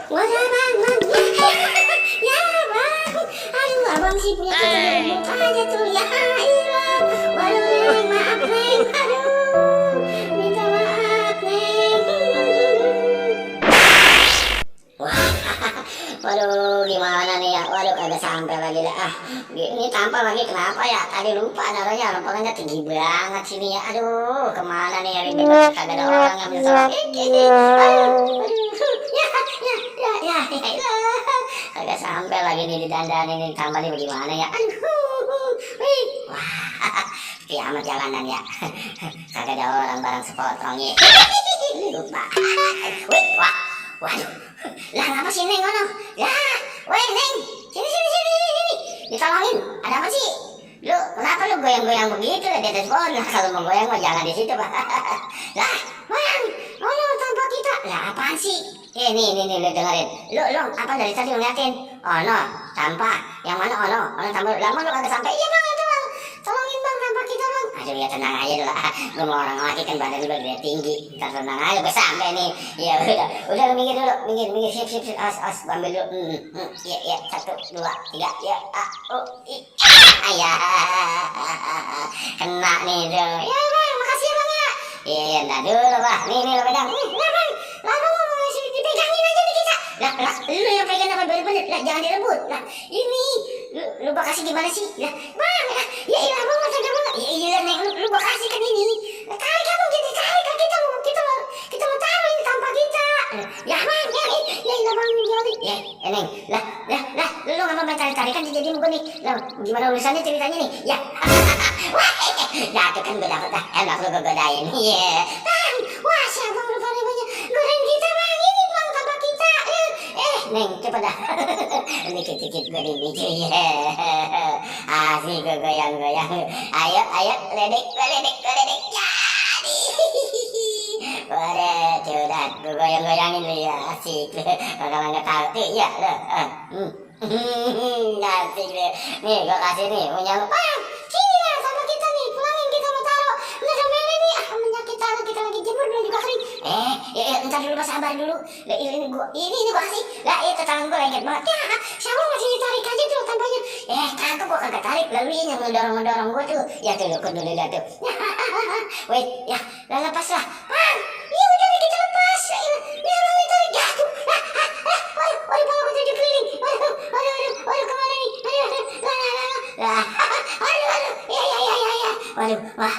Waduh bang, ya bang, aduh abang sih punya tuh aja tuh ya ilah, waduh neng maaf neng, aduh minta maaf neng. Wah, waduh gimana nih ya, waduh kagak sampai lagi dah ini tampal lagi kenapa ya, tadi lupa naruhnya, lompatnya tinggi banget sini ya, aduh kemana nih ya ribet banget, kagak ada orang ngambil salah, aduh, ya, kagak sampai lagi nih didandanin ini tambah nih bagaimana ya, aduh, wah, kiamat jalanan ya, kagak ada orang barang sepotongnya, lupa, wah, waduh, lah ngapa sih neng ngono, lah, weh neng, sini, ditolongin, ada apa sih? Lu kenapa lu goyang-goyang begitu di atas pohon? Lah kalau mau goyang mah jangan di situ pak. Lah, bang, tanpa kita. Lah apaan sih? Nih, lu dengerin. Lu apa dari tadi ngeliatin? Oh no, sampah. Yang mana oh no sampah. Lama lu kagak sampai. Iya bang, itu bang. Tolongin bang, tanpa kita bang. Aduh ya tenang aja dulu. Gue mau orang laki kan badan gue gede tinggi. Ntar tenang aja gue sampai nih. Ya udah lu minggir dulu, minggir. Sip. As, gue ambil dulu. Iya, 1, 2, 3. Ya, ayah, kena nih tuh. Ya bang, makasih ya bang ya. Iya, ntar dulu bang. Nih lo pegang. Nah bang, lalu masih dipegangin aja nih kita. Lah, lu yang pegang apa bener-bener? Lah, jangan direbut. Lah, ini lu bakasih gimana sih? Lah, bang, ya ilah bang, masa gak bang? Iya neng, lu bakasih kan ini. Tarik kamu jadi tarik kan kita mau taruh ini tanpa kita. Ya bang, ya ilah bang, ya neng, lah, lu ngapa main tarik-tarikan jadi begini? Lah, gimana urusannya ceritanya nih? Ya, wah, jatuh kan gue dapet dah, enak lu gue godain. Iya, bang, wah siapa lu pada banyak godain kita bang, ini bang tanpa kita. Neng, cepet dah, dikit-dikit gue dimicu, ya, asik gue goyang-goyang. Ayo, ledek, ya. Waduh, curhat, gue goyang-goyangin lu ya, asik lu, bakalan gak tau tuh, ya lu, asik lu, nih gue kasih nih, punya lu, bang, sini lah sama kita nih, pulangin kita mau taruh, udah sampai nih, menyakit tangan kita lagi jemur, belum juga kering, ntar dulu, sabar dulu, lah ini gue kasih, lah itu tangan gue lengket banget, ya, siapa masih ditarik aja tuh tampaknya, kagak gue kagak tarik, lalu ini yang ngedorong gue tuh, ya tuh lu dulu dah tuh, wait, ya, lah lepas lah, bang, ya udah nih kita lepas, biar lo tarik jatuh, waduh, bawa gue tujuh keliling, waduh, kemana nih, aduh, ya, waduh, wah,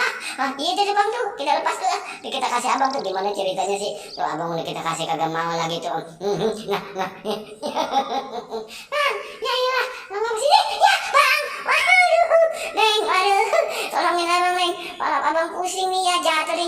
iya tuh bang tuh, kita lepas tuh, kita kasih abang tuh, gimana ceritanya sih, tuh abang udah kita kasih kagak mau lagi tuh, nah, bang, ya iyalah, ngapa sih, ya bang, waduh, neng, tolongin abang neng, abang pusing nih ya, jatuh nih,